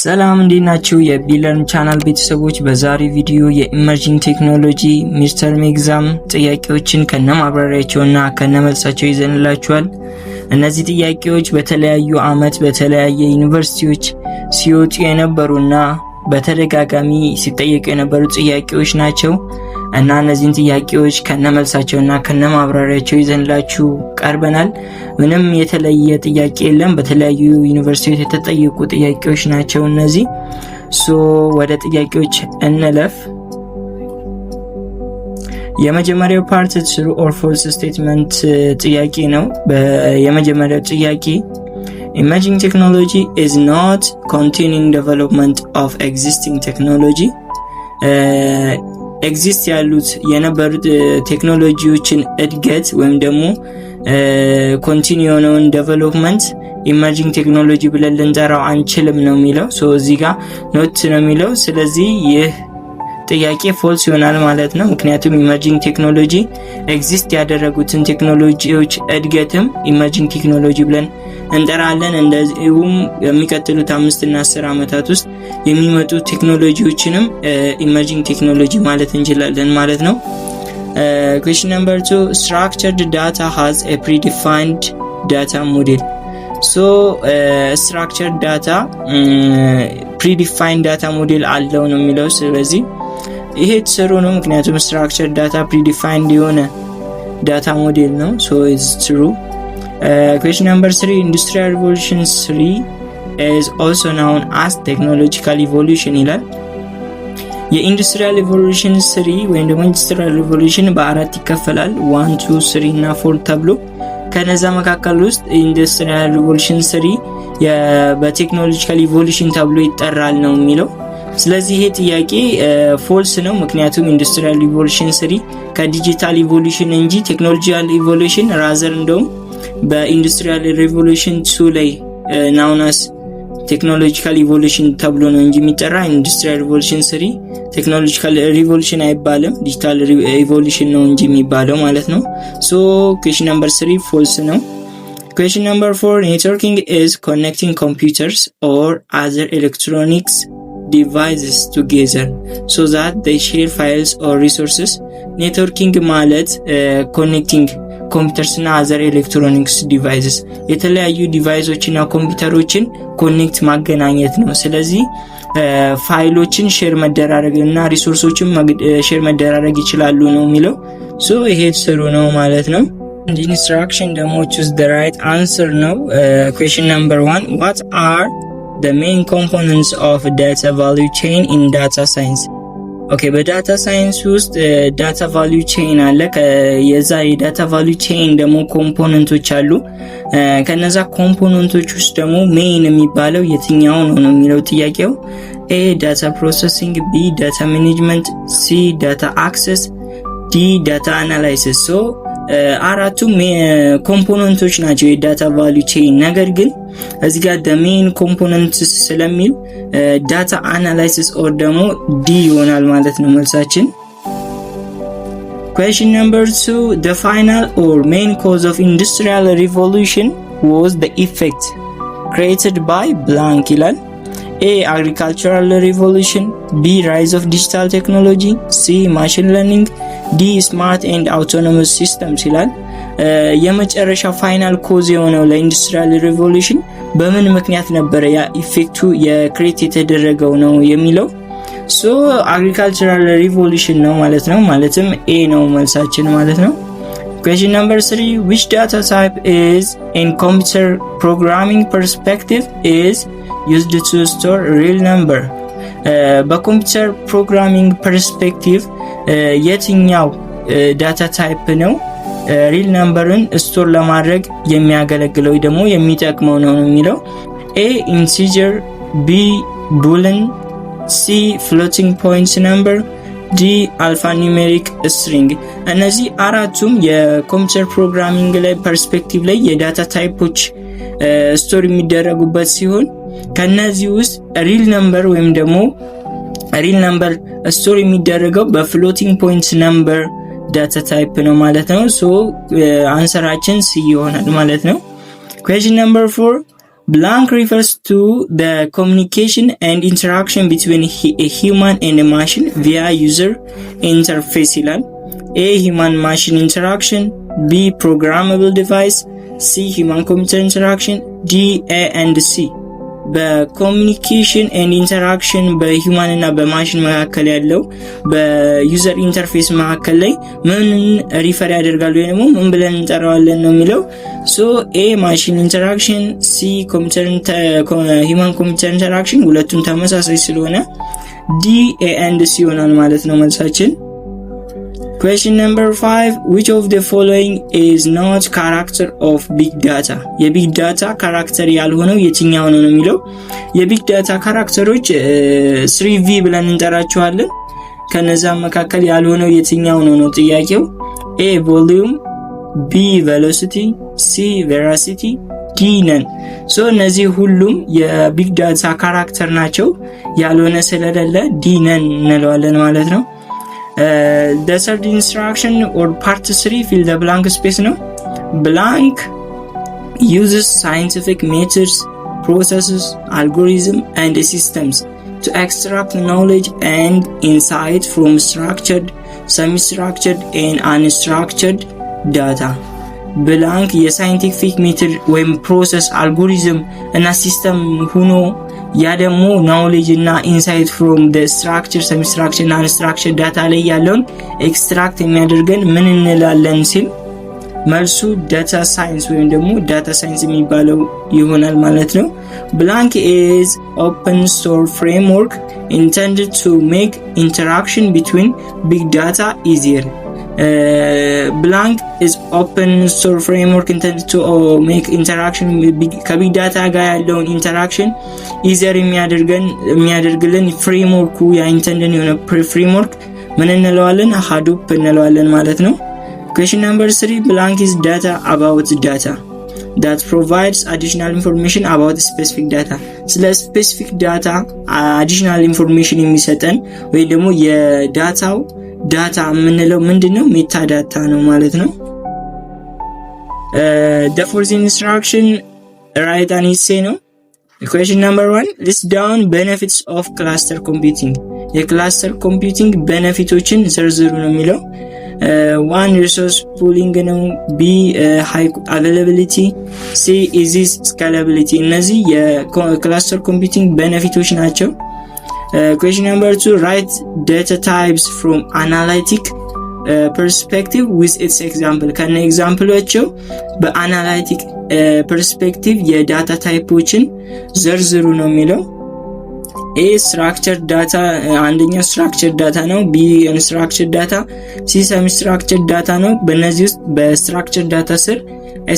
ሰላም፣ እንዴት ናችሁ? የቢለርን ቻናል ቤተሰቦች፣ በዛሬ ቪዲዮ የ emerging technology midterm exam ጥያቄዎችን ከነማብራሪያቸውና ከነመልሳቸው ይዘንላችኋል። እነዚህ ጥያቄዎች በተለያዩ አመት በተለያየ ዩኒቨርሲቲዎች ሲወጡ የነበሩና በተደጋጋሚ ሲጠየቁ የነበሩ ጥያቄዎች ናቸው እና እነዚህን ጥያቄዎች ከነመልሳቸውና ከነማብራሪያቸው ይዘንላችሁ ቀርበናል። ምንም የተለየ ጥያቄ የለም። በተለያዩ ዩኒቨርሲቲዎች የተጠየቁ ጥያቄዎች ናቸው እነዚህ። So ወደ ጥያቄዎች እንለፍ። የመጀመሪያው part true or false statement ጥያቄ ነው። የመጀመሪያው ጥያቄ emerging technology is not continuing development of existing technology። Exist ያሉት የነበሩት ቴክኖሎጂዎችን እድገት ወይም ደግሞ continue የሆነውን development emerging technology ብለን ልንጠራው አንችልም ነው የሚለው። So እዚህ ጋር not ነው የሚለው። ስለዚህ ይህ ጥያቄ false ይሆናል ማለት ነው። ምክንያቱም emerging technology exist ያደረጉትን ቴክኖሎጂዎች እድገትም emerging technology ብለን እንጠራለን። እንደዚሁም የሚቀጥሉት 5 እና 10 ዓመታት ውስጥ የሚመጡ ቴክኖሎጂዎችንም emerging technology ማለት እንችላለን ማለት ነው። Question number 2: structured data has a predefined data model። So structured data predefined data model አለው ነው የሚለው። ስለዚህ ይሄ true ነው፣ ምክንያቱም structured data predefined የሆነ data model ነው። So it's true። Question number 3: Industrial Revolution 3 is also known as technological evolution ይላል። የ Industrial Revolution 3 ወይም ደግሞ industrial revolution በአራት ይከፈላል። 1፣ 2፣ 3 እና 4 ተብሎ። ከነዛ መካከል ውስጥ Industrial Revolution 3 በ technological evolution ተብሎ ይጠራል ነው የሚለው። ስለዚህ ይሄ ጥያቄ false ነው። ምክንያቱም Industrial Revolution 3 ከ digital evolution እንጂ technological evolution rather እንደውም በ Industrial Revolution 2 ላይ known as technological evolution ተብሎ ነው እንጂ የሚጠራ Industrial Revolution 3 technological revolution አይባልም። Digital evolution ነው እንጂ የሚባለው ማለት ነው። So question number 3 false ነው። Question number 4: networking is connecting computers or other electronics devices together so that they share files or resources። Networking ማለት connecting computers እና other electronics devices፣ የተለያዩ device ኦች እና ኮምፒውተሮችን connect ማገናኘት ነው። ስለዚህ ፋይሎችን share መደራረግ እና resource ኦችን share መደራረግ ይችላሉ ነው የሚለው። So ይሄ true ነው ማለት ነው። Instruction ደግሞ choose the right answer ነው። Question number 1: what are the main components of data value chain in data science? Okay፣ በ data science ውስጥ data value chain አለ። የዛ የ data value chain ደግሞ component ኦች አሉ። ከነዛ component ኦች ውስጥ ደግሞ main የሚባለው የትኛው ነው ነው የሚለው ጥያቄው። A data processing፣ B data management፣ C data access፣ D data analysis። So አራቱም component ኦች ናቸው የ data value chain። ነገር ግን እዚህ ጋር main component ስለሚል data analysis or ደግሞ D ይሆናል ማለት ነው መልሳችን። Question number 2: the final or main cause of industrial revolution was the effect created by blank ይላል። A agricultural revolution፣ B rise of digital technology፣ C machine learning፣ D smart and autonomous systems ይላል። የመጨረሻ final cause የሆነው ለ industrial revolution በምን ምክንያት ነበረ ያ effect ኡ የ create የተደረገው ነው የሚለው። So agricultural revolution ነው ማለት ነው። ማለትም A ነው መልሳችን ማለት ነው። Question number 3: which data type is in computer programming perspective is used to store real number? በ computer programming perspective የትኛው data type ነው real number ን store ለማድረግ የሚያገለግለው ደግሞ የሚጠቅመው ነው የሚለው። A integer፣ B boolean፣ C floating point number፣ D alphanumeric string። እነዚህ አራቱም የ computer programming ላይ perspective ላይ የ data type ኦች store የሚደረጉበት ሲሆን ከነዚህ ውስጥ real number ወይም ደግሞ real number store የሚደረገው በ floating point number data type ነው ማለት ነው። So answer ኣችን C ይሆናል ማለት ነው። Question number 4: Blank refers to the communication and interaction between a human and a machine via user interface ይላል። A, human machine interaction፣ B, programmable device፣ C, human computer interaction፣ D, A and C። በ communication and interaction በ human እና በማሽን መካከል ያለው በ user interface መካከል ላይ ምን refer ያደርጋል ወይ ደግሞ ምን ብለን እንጠራዋለን ነው የሚለው። So A, machine interaction፣ C, human computer interaction፣ ሁለቱም ተመሳሳይ ስለሆነ D, A and C ይሆናል ማለት ነው መልሳችን። Question number 5: Which of the following is not character of big data? የ big data character ያልሆነው የትኛው ነው ነው የሚለው። የ big data character ኦች 3 V ብለን እንጠራቸዋለን። ከነዛ መካከል ያልሆነው የትኛው ነው ነው ጥያቄው። A, volume፣ B, velocity፣ C, veracity፣ D, none። So እነዚህ ሁሉም የ big data character ናቸው። ያልሆነ ስለሌለ D, none እንለዋለን ማለት ነው። The third instruction or part 3, fill the blank space ነው። Blank uses scientific methods, processes, algorithm and systems to extract knowledge and insight from structured, semi-structured and unstructured data. Blank የ scientific method ወይም process፣ algorithm እና system ሁኖ ያ ደግሞ knowledge እና insight from structure, semi structure እና unstructured data ላይ ያለውን extract የሚያደርገን ምን እንላለን ሲል መልሱ data science ወይም ደግሞ data science የሚባለው ይሆናል ማለት ነው። Blank is open source framework intended to make interaction between big data easier. Blank is open source framework intended to make interaction ከ big data ጋር ያለውን interaction easier የሚያደርግልን framework ኡ ያ intended የሆነ framework ምን እንለዋለን? Hadoop እንለዋለን ማለት ነው። Question number 3: Blank is data about data that provides additional information about specific data. ስለ specific data additional information የሚሰጠን ወይም ደግሞ የ data ው data የምንለው ምንድን ነው? Metadata ነው ማለት ነው። The fourth instruction, write an essay ነው። Question number 1: List down benefits of cluster computing. የ cluster computing benefit ኦችን ዘርዝሩ ነው የሚለው። One, resource pooling ነው። B, high availability፣ C, easy scalability። እነዚህ የ cluster computing benefit ኦች ናቸው። Question number 2: Write data types from analytic perspective with its example. ከነ example ኦቻቸው በ analytic perspective የ data type ኦችን ዘርዝሩ ነው የሚለው። A, structured data፣ አንደኛ structured data ነው። B, unstructured data፣ C, semi structured data ነው። በእነዚህ ውስጥ በ structured data ስር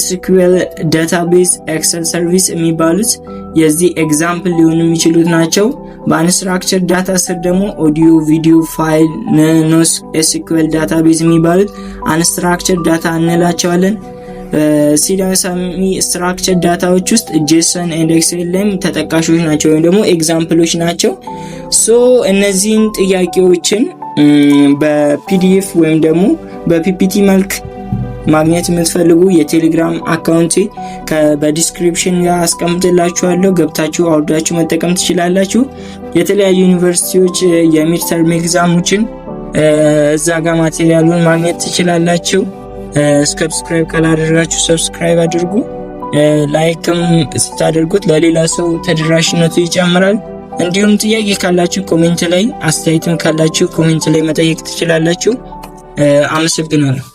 SQL database፣ Excel service የሚባሉት የዚህ example ሊሆኑ የሚችሉት ናቸው። በ unstructured data ስር ደግሞ audio፣ video file፣ NoSQL database የሚባሉት unstructured data እንላቸዋለን። C ደግሞ semi structured data ዎች ውስጥ JSON and XML ተጠቃሾች ናቸው ወይም ደግሞ example ኦች ናቸው። So እነዚህን ጥያቄዎችን በ PDF ወይም ደግሞ በ PPT መልክ ማግኘት የምትፈልጉ የቴሌግራም account ኤ በ description ጋር አስቀምጥላችኋለሁ። ገብታችሁ አውርዳችሁ መጠቀም ትችላላችሁ። የተለያዩ ዩኒቨርሲቲዎች የ midterm exam ኦችን እዛ ጋር material ኡን ማግኘት ትችላላችሁ። Subscribe ካላደረጋችሁ subscribe አድርጉ። Like ም ስታደርጉት ለሌላ ሰው ተደራሽነቱ ይጨምራል። እንዲሁም ጥያቄ ካላችሁ comment ላይ፣ አስተያየትም ካላችሁ comment ላይ መጠየቅ ትችላላችሁ። አመሰግናለሁ።